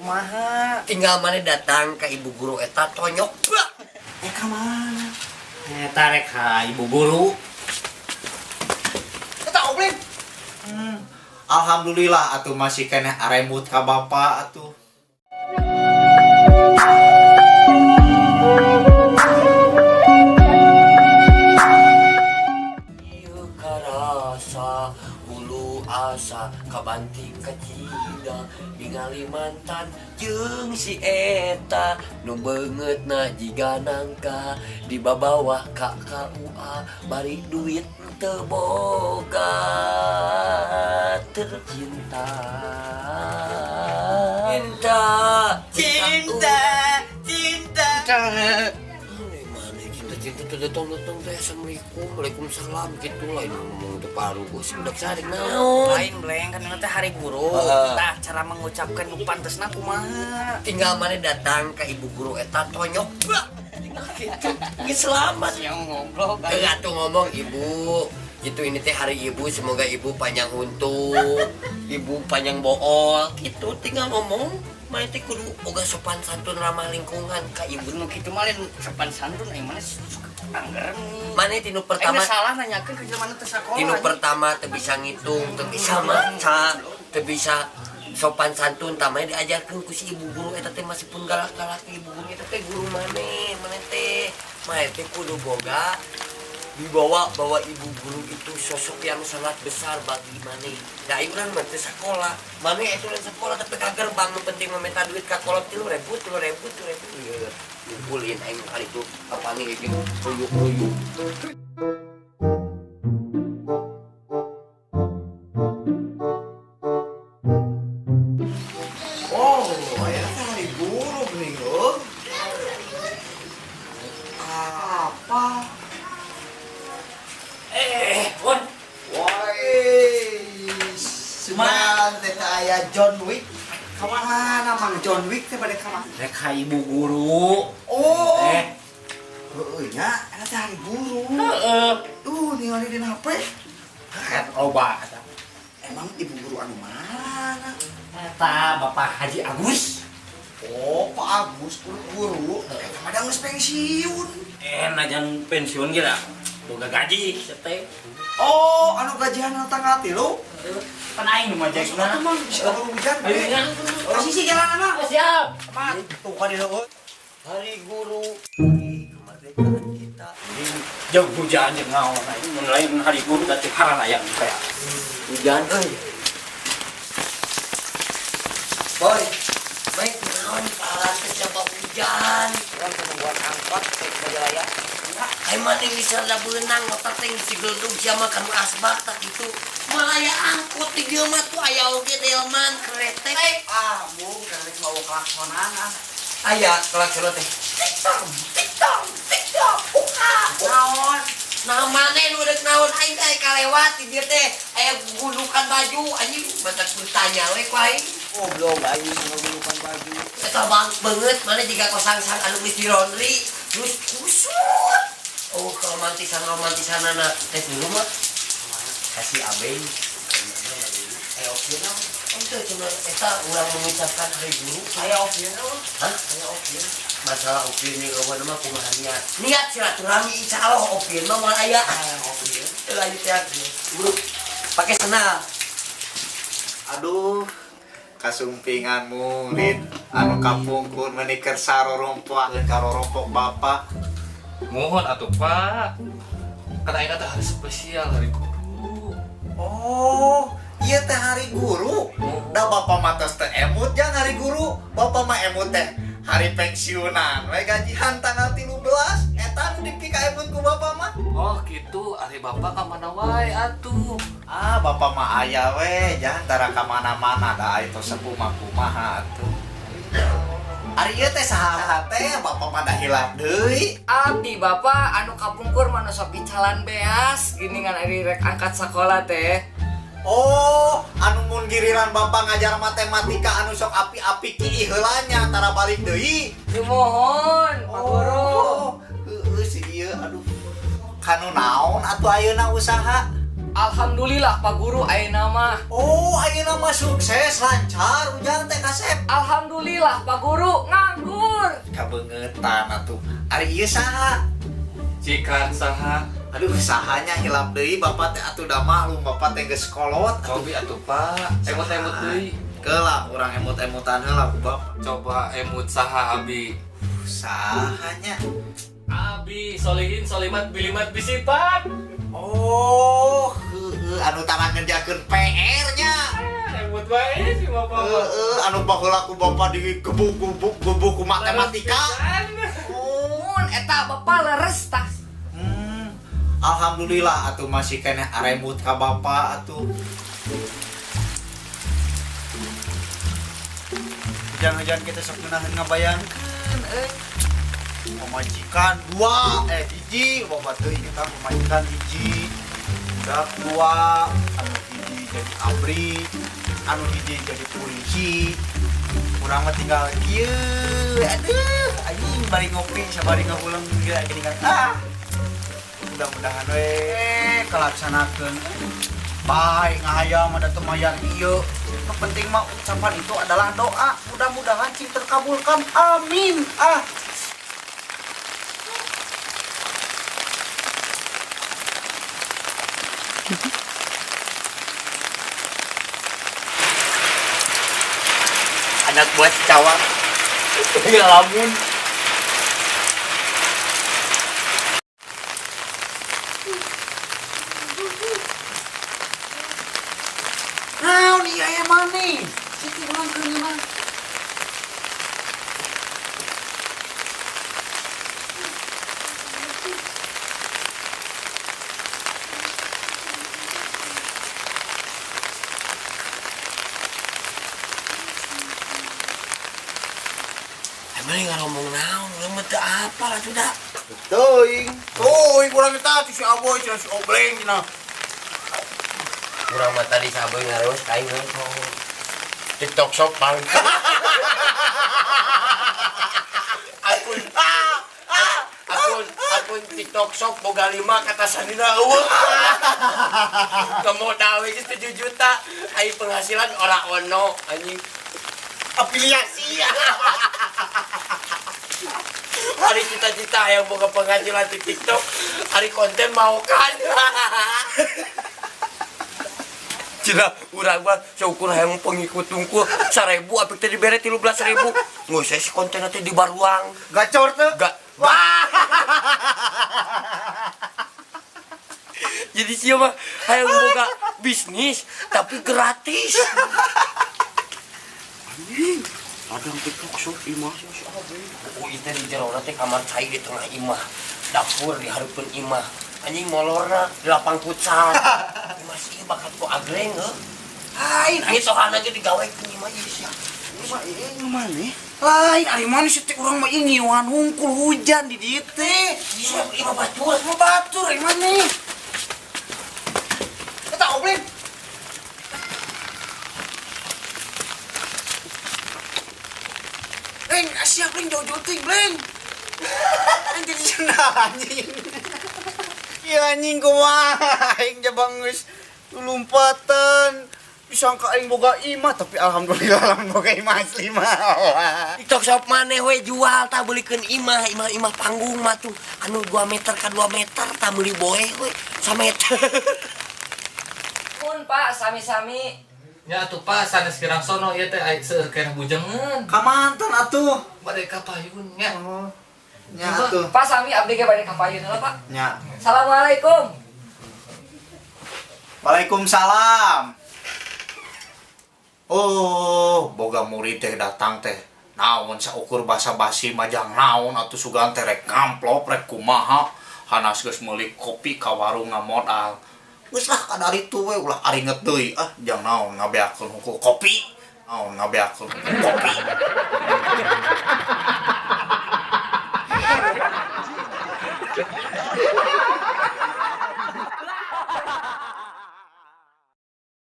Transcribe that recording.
Kumaha? Tinggal mana datang ke ibu guru eta tonyok. Eh, ka mana? Eta rek ka ibu guru. Eta oblin. Alhamdulillah atuh masih keneh aremut ka bapak atuh. Ieu karasa hulu asa kabanting kacida ningali mantan jeung si eta nu beungeutna jiga nangka di babawah ka KUA bari duit teu boga tercinta cinta Cinta, cinta. Mana cinta-cinta tuh datang-datang teh assalamualaikum waalaikumsalam gitu lah ini ngomong teh paru gue sih udah saring naon. Lain bleng kan teh hari guru. Heeh. Tah cara mengucapkan nu pantesna kumaha? Tinggal mana datang ke ibu guru eta tonyok bah. Tinggal gitu. Geus selamat. Yang ngobrol Enggak tuh ngomong ibu gitu, ini teh hari ibu, semoga ibu panjang huntu, ibu panjang bool gitu. Tinggal ngomong mana teh kudu boga sopan santun ramah lingkungan ka ibu. Nu kitu mah lain sopan santun aing mana suka angger. Mana tinu Aing pertama salah nanyakeun ke jelema teu sakola. tinu pertama teu bisa ngitung, teu bisa maca, teu bisa sopan santun, tamanya diajarkeun ku si ibu guru eta teh masih pun galak-galak ibu guru eta teh guru maneh, maneh teh maneh teh kudu boga dibawa bahwa ibu guru itu sosok yang sangat besar bagi maneh. Da aing urang mah teu sakola, maneh itu lain sakola tapi ka gerbang nu penting mah minta duit ka kolot 3.000 3.000 3.000. Ieu ngumpulin aing kali itu kapanggih jeung ruyuk-ruyuk. Oh, aya teh hari guru geuning heuh. Apa? Won. Woi, suman teh teh aya John Wick. Kamana Mang John Wick teh bade ka mana? Rek ka ibu guru. Oh. Eh, Heueuh nya, eta teh hari guru. heeh. Ningali dina HP. Kan loba eta. Emang ibu guru anu mana? Eta Bapak Haji Agus. Oh, Pak Agus guru guru. Eta mah da geus pensiun. Najan pensiun ge da boga gaji teh. Oh, anu gajian tanggal 3. Pan aing nu majekna. Atuh Mang, bisa kabur hujan. Ayo nya. Sisi jalan anak. Siap. Tuh kan di leuweung. Hari guru, hari kemerdekaan kita. Jauh hujan jeung naon aing mun lain hari guru da teh harayang kayak. Hujan euy. Boy, baik naon palan teh siapa hujan. Urang teh nungguan angkot ke Majalaya. Ai mana bisa da beunang otak teh si geldug sia mah kanu asbak tak gitu. Malah aya angkot di dieu mah tuh aya oge delman kretek. Ah, mung karek mau klaksonan ah. Aya klakson teh. Tik tong, tik tong, tik tong. Uka. Naon? Nah maneh nu rek naon aing teh kalewat di dieu teh aya gundukan baju anjing batak bertanya we ku aing. Goblok aing ngagulukan baju. Eta bang beungeut mana jiga kosangsang anu geus di laundry terus kusut. Oh, keromantisan-romantisanana teh dulu mah kasih abeng. Aya opieun naon? Ente cuma eta urang mengucapkan hari guru. Aya opieun naon? Hah? Aya opieun. Masalah opieun jeung eueuh mah kumaha niat. Niat silaturahmi insyaallah opieun mah moal aya. Aya opieun. Teu lanjut ya. Guru pakai sendal. Aduh, kasumpingan murid anu kapungkur meuni keur sarorompoak karorompok bapak. Mohon atuh Pak. Kan ayeuna teh hari spesial hari guru. Oh, iya teh hari guru. Da bapak mah tos teh emut jang hari guru. Bapak mah emut teh hari pensiunan. We gajian tanggal 13 eta anu dipika emut ku bapak mah. Oh gitu, ari bapak ka mana wae atuh. Ah, bapak mah aya we, jangan tara ka mana-mana da aya tos sepuh mah kumaha atuh. Ari ieu teh saha teh bapak mah da hilap deui. Abdi bapak anu kapungkur mah nu sok icalan beas gini ngan ari rek angkat sakola teh. Oh, anu mun giliran bapak ngajar matematika anu sok api-api kiih heula nya tara balik deui. Sumuhun, Pak Guru. Oh, heueuh si ieu aduh. Kanu naon atuh ayeuna usaha? Alhamdulillah Pak Guru ayeuna mah. Oh, ayeuna mah sukses lancar Ujang teh kasep. Alhamdulillah Pak Guru nganggur. Kabeungetan atuh. Ari ieu saha? Cikan saha? Aduh, sahanya hilap deui bapak teh atuh da maklum bapak teh geus kolot. Cobi atuh Pak, emut-emut deui. Keula urang emut-emutan heula ku bapak. Coba emut saha abi? Sahanya. Abi solihin solimat bilimat bisipat. Oh, heueuh anu tara ngerjakeun PR-nya. Emut wae si bapak. Heeh, anu baheula ku bapak digebuk-gebuk gebuk ku matematika. Mun eta bapak leres tah. Alhamdulillah atuh masih keneh aremut ka bapak atuh. Hujan-hujan kita sok ngeunaheun ngabayangkeun euy. Pamajikan 2, hiji, bapak teuing eta pamajikan hiji. Budak 2, anu hiji jadi abri, anu hiji jadi polisi. Urang mah tinggal kieu. Aduh, anjing bari ngopi sabari ngahuleng ge geuningan. Ah. Mudah-mudahan we kalaksanakeun. Baik ngahayam ada teu mayar ieu. Nu penting mah ucapan itu adalah doa. Mudah-mudahan cing terkabulkan. Amin. Ah. Anak buat cawang. Ngelamun. Naon ieu aya maneh? Siti ulangkeun ieu mah. Emang ngomong naon, urang mah teu apal atuh da. Teuing, teuing urang eta si Aboy cenah si Obleng cenah. Urang mah tadi si Aboy ngareus ka aing ngomong. TikTok shop bang. Akun TikTok shop boga 5 kata sanina eueuh. Kemodal we geus 7 juta, ai penghasilan ora ono anjing. Afiliasi. Hari cita-cita yang boga penghasilan di TikTok, hari konten mau kan. Cina urang mah seukur hayang pengikut tungku 1000 apik teh dibere 13.000. Geus saya si konten teh di baruang. Gacor teh. Wah. Jadi sia mah hayang boga bisnis tapi gratis. Anjing, ada TikTok shop imah si Aboy. Oh, itu di jero teh kamar cai di tengah imah. Dapur di hareupeun imah. Anjing molorna di lapang futsal. Imah sih bakat ku agreng heuh. Lain anjing sohana ge digawekeun imah ieu sia. Imah ieu maneh? Lain ari maneh si teh urang mah ieu ngiuhan hungkul hujan di dieu teh. Sia imah batur, imah batur ari maneh. Eta Obleng. Bleng, asia bleng jauh-jauh teuing bleng. Anjing di sana anjing. Ya anjing kumaha aing jabang geus lompatan. Disangka aing boga imah tapi alhamdulillah lamun boga imah asli mah. TikTok shop maneh we jual tah beulikeun imah, imah-imah panggung mah tuh anu 2 meter ka 2 meter tah meuli boe we sameter. Mun Pak sami-sami. Nya atuh Pak sanes kirang sono ieu teh seueur keneh bujengeun. Ka mantan atuh. Bade ka payun nya. Oh. Nya atuh. Pak sami abdi ge bade ka payun heula Pak. Nya. Assalamualaikum. Waalaikumsalam. Oh, boga murid teh datang teh. Naon saukur basa-basi majang naon atuh sugan teh rek ngamplop rek kumaha. Hanas geus meuli kopi ka warung ngamodal. Geus lah kadaritu we ulah aringet deui ah jang naon ngabeakeun hungkul kopi. Naon ngabeakeun hungkul kopi.